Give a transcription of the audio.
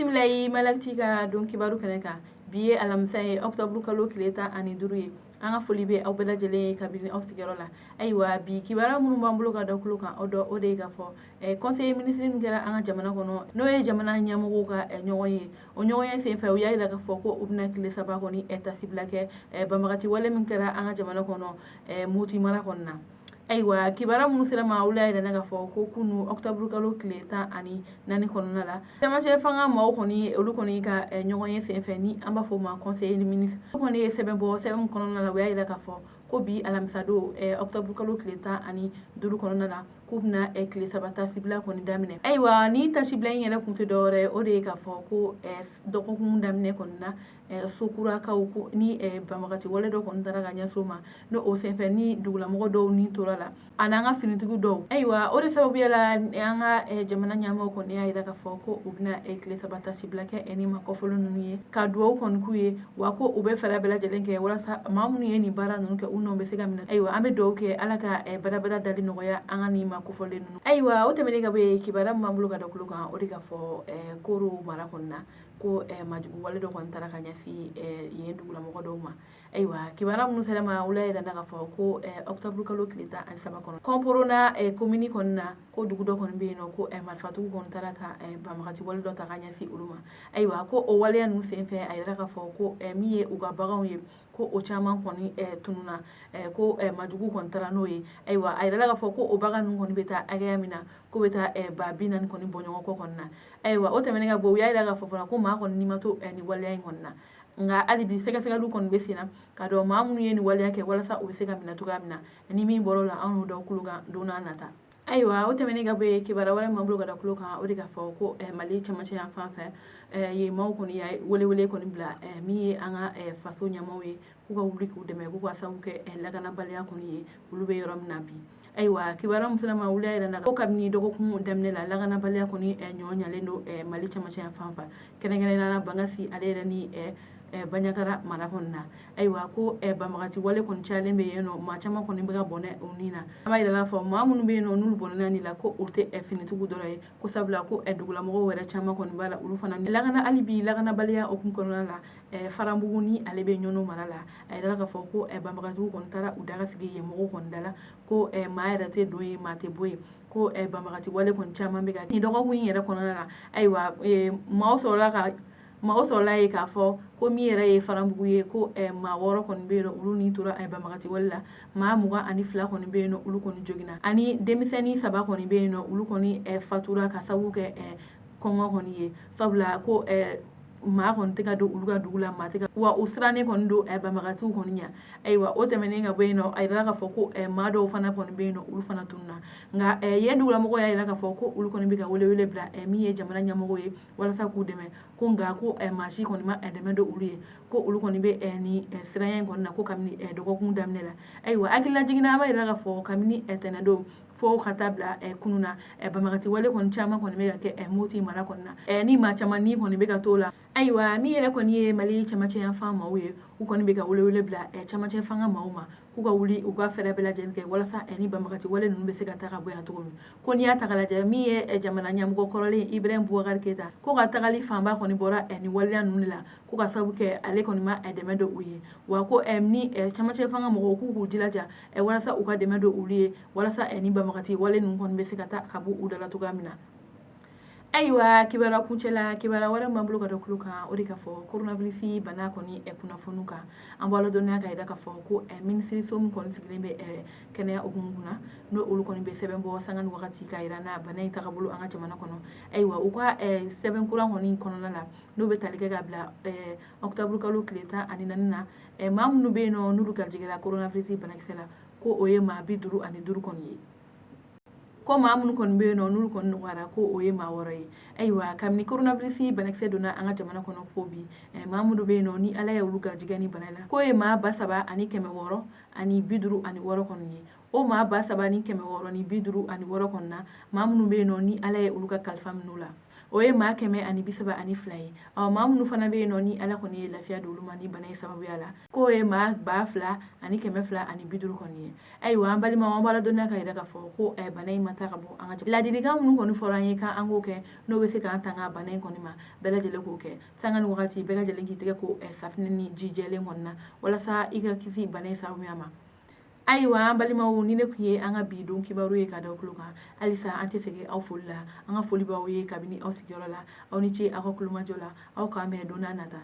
Bisimila i Malakiti ka don kibaru kɛnɛ kan. Bi ye alamisa ye, octobre kalo tile 15 ye. An ka foli bɛ aw bɛɛ lajɛlen ye kabini aw sigiyɔrɔ la. Ayiwa, bi kibaruya minnu b'an bolo ka da tulo kan, aw dɔn o de ye k'a fɔ conseil ministre min kɛra an ka jamana kɔnɔ, n'o ye jamana ɲɛmɔgɔw ka ɲɔgɔn ye. O ɲɔgɔn ye senfɛ, u y'a jira k'a fɔ ko u bɛna tile 3 kɔni tasibila kɛ banbagaci wale min kɛra an ka jamana kɔnɔ Moti mara kɔnɔna na. Ayiwa, kibaruya minnu sera ma, olu y'a jira k'a fɔ ko kunu octobre kalo tile 14 kɔnɔna la, cɛmancɛ fanga maaw kɔni, olu kɔni ka ɲɔgɔn ye senfɛ, ni an b'a fɔ o ma conseil des ministres, olu kɔni ye sɛbɛn bɔ. Sɛbɛn min kɔnɔna la, u y'a jira k'a fɔ ko bi alamisadon, octobre kalo tile 15 kɔnɔna la, k'u bɛna tile 3 tasibila kɔni daminɛ. Ayiwa, ni tasibila in yɛrɛ kun tɛ dɔwɛrɛ ye, o de ye k'a fɔ ko dɔgɔkun daminɛ kɔni na, Sokurakaw ko ni banbagaci wale dɔ kɔni taara ka ɲɛsin o ma, n'o o senfɛ ni dugulamɔgɔ dɔw ni tora la, ani an ka finitigi dɔw. Ayiwa, o de sababuya la, an ka jamana ɲɛmɔgɔw kɔni y'a jira k'a fɔ ko u bɛna tile 3 tasibila kɛ ni maa kɔfɔlen ninnu ye, ka dugawu kɔni k'u ye, wa ko u bɛ fɛɛrɛ bɛɛ lajɛlen kɛ walasa maa minnu ye nin baara ninnu kɛ, u nɔ bɛ se ka minɛ. Ayiwa, an bɛ dugawu kɛ, Ala ka badabada dali nɔgɔya an ka nin maa kofɔlen ninnu. Ayiwa, o tɛmɛnen ka bɔ yen, kibaruya min b'an bolo ka da tulo kan, o de k'a fɔ Koro mara kɔnɔna na, ko majugu wale dɔ kɔni taara ka ɲɛsin yen dugulamɔgɔ dɔw ma. Ayiwa, kibaruya minnu sera ma, olu y'a jira k'a fɔ ko octobre kalo tile 13 kɔnɔ, Kɔnporona komini kɔni na, ko dugu dɔ kɔni bɛ yen nɔ, ko marifatigiw kɔni taara ka banbagaci wale dɔ ta ka ɲɛsin olu ma. Ayiwa, ko o waleya ninnu senfɛ, a yira k'a fɔ ko min ye u ka baganw ye, ko o caman kɔni tununna, ko majugu kɔni taara n'o ye. Ayiwa, a yirala k'a fɔ ko o bagan ninnu kɔni bɛ taa hakɛya min na, ko bɛ taa 40 000 kɔni bɔ ɲɔgɔn kɔ kɔni na. Ayiwa, o tɛmɛnen ka bɔ, u y'a jira k'a fɔ fana ko maa kɔni ni ma to nin waleya in kɔni na, nka hali bi sɛgɛsɛgɛliw kɔni bɛ sen na ka dɔn maa minnu ye nin waleya kɛ, walasa u bɛ se ka minɛ cogoya min na. Ni min bɔra o la, an y'o da tulo kan don n'a nata. Ayiwa, o tɛmɛnen ka bɔ yen, kibaruya wɛrɛ min b'an bolo ka da tulo kan, o de k'a fɔ ko Mali cɛmancɛ yan fan fɛ yen, maaw kɔni y'a welewele kɔni bila min ye an ka faso ɲɛmaaw ye, k'u ka wuli k'u dɛmɛ, k'u ka sababu kɛ lakanabaliya kɔni ye olu bɛ yɔrɔ min na bi. Ayiwa, kibaruya min sera ma, olu y'a yira ko kabini dɔgɔkun daminɛ la, lakanabaliya kɔni ɲɔ ɲalen don Mali cɛmancɛ yan fan fɛ, kɛrɛnkɛrɛnnenya la Bankasi ale yɛrɛ ni Banjagara mara kɔni na. Ayiwa, ko banbagaci wale kɔni cayalen bɛ yen nɔ, maa caman kɔni bɛ ka bɔnɛ u ni na. An b'a yira k'a fɔ maa minnu bɛ yen nɔ, n'olu bɔnɛna ni la, ko u tɛ finitigiw dɔrɔn ye, ko sabula ko dugulamɔgɔw yɛrɛ caman kɔni b'a la, olu fana lakana. Hali bi lakanabaliya hukumu kɔnɔna la, Faranbugu ni ale bɛ Ɲɔnɔ mara la, a yirala k'a fɔ ko banbagaciw kɔni taara u daga sigi yen mɔgɔw kɔni da la, ko maa yɛrɛ tɛ don yen, maa tɛ bɔ yen, ko banbagaci wale kɔni caman bɛ ka nin dɔgɔkun in yɛrɛ kɔnɔna la. Ayiwa, maaw sɔrɔla ye k'a fɔ ko min yɛrɛ ye Faranbugu ye, ko maa 6 kɔni bɛ yen nɔ, olu ni tora banbagaci wale la, maa 22 kɔni bɛ yen nɔ, olu kɔni joginna, ani denmisɛnnin 3 kɔni bɛ yen nɔ, olu kɔni fatura ka sababu kɛ kɔngɔ kɔni ye, sabula ko maa kɔni tɛ ka don olu ka dugu la, maa tɛ ka wa u sirannen kɔni don banbagaciw kɔni ɲɛ. Ayiwa, o tɛmɛnen ka bɔ yen nɔ, a yirala k'a fɔ ko maa dɔw fana kɔni bɛ yen nɔ, olu fana tununna. Nka yen dugulamɔgɔw y'a yira k'a fɔ ko olu kɔni bɛ ka welewele bila min ye jamana ɲɛmɔgɔw ye, walasa k'u dɛmɛ, ko nka ko maa si kɔni ma dɛmɛ don olu ye, ko olu kɔni bɛ nin siranya in kɔni na ko kabini dɔgɔkun daminɛ la. Ayiwa, hakililajigin na, an b'a yira k'a fɔ kabini tɛnɛndon fo ka taa bila kunun na, banbagaci wale kɔni caman kɔni bɛ ka kɛ Moti mara kɔni na, ni maa caman ni kɔni bɛ ka t'o la. Ayiwa, min yɛrɛ kɔni ye Mali cɛmancɛ yanfan maaw ye, u kɔni bɛ ka welewele bila cɛmancɛ fanga maaw ma, k'u ka wuli u ka fɛɛrɛ bɛɛ lajɛlen kɛ walasa ni banbagaci wale ninnu bɛ se ka taa ka bɔ yan cogo min. Ko n'i y'a ta k'a lajɛ, min ye jamana ɲɛmɔgɔ kɔrɔlen Ibrahim Boubacar Keita, ko ka tagali fanba kɔni bɔra nin waleya ninnu de la, ko ka sababu kɛ ale kɔni ma dɛmɛ don u ye, wa ko ni cɛmancɛ fanga mɔgɔw k'u k'u jilaja walasa u ka dɛmɛ don olu ye, walasa ni banbagaci wale ninnu kɔni bɛ se ka taa ka bɔ u da la cogoya min na. Ayiwa, kibaruya kuncɛ la, kibaruya wɛrɛ b'an bolo ka da tulo kan, o de k'a fɔ coronavirus bana kɔni kunnafoniw kan. An b'a ladɔnniya ka yira k'a fɔ ko minisiriso min kɔni sigilen bɛ kɛnɛya hukumu kunna, n'o olu kɔni bɛ sɛbɛn bɔ sanga ni wagati ka yira n'a bana in tagabolo an ka jamana kɔnɔ. Ayiwa, u ka sɛbɛn kura kɔni kɔnɔna la, n'o bɛ tali kɛ ka bila octobre kalo tile 14 na, maa minnu bɛ yen nɔ, n'olu garijɛgɛra coronavirus banakisɛ la, ko o ye maa 55 kɔni ye, ko maa minnu kɔni bɛ yen nɔ, n'olu kɔni nɔgɔyara, ko o ye maa 6 ye. Ayiwa, kabini coronavirus banakisɛ donna an ka jamana kɔnɔ fo bi, maa minnu bɛ yen nɔ, ni Ala ye olu garijɛgɛ ni bana la, k'o ye maa 3656 kɔni ye. O maa 3656 kɔni na, maa minnu bɛ yen nɔ, ni Ala ye olu ka kalifa minɛ u la, O ye maa 132 ye. Ɔ, maa minnu fana bɛ yen nɔ, ni Ala kɔni ye lafiya don olu ma ni bana in sababuya la, k'o ye maa 2150 kɔni ye. Ayiwa, an balimaw, an b'a ladɔnniya ka yira k'a fɔ ko bana in ma taa ka bɔ an ka. Ladilikan minnu kɔni fɔra an ye k'an k'o kɛ, n'o bɛ se k'an tanga bana in kɔni ma, bɛɛ lajɛlen k'o kɛ. Sanga ni wagati, bɛɛ lajɛlen k'i tɛgɛ ko safinɛ ni ji jɛlen kɔni na, walasa i ka kisi bana in sababuya ma. Ayiwa, an balimaw, ni ne tun ye an ka bi don kibaru ye ka da tulo kan. Halisa an tɛ sɛgɛn aw foli la. An ka foli b'aw ye kabini aw sigiyɔrɔ la. Aw ni ce aw ka kulomajɔ la. Aw k'an bɛn don n'a nata.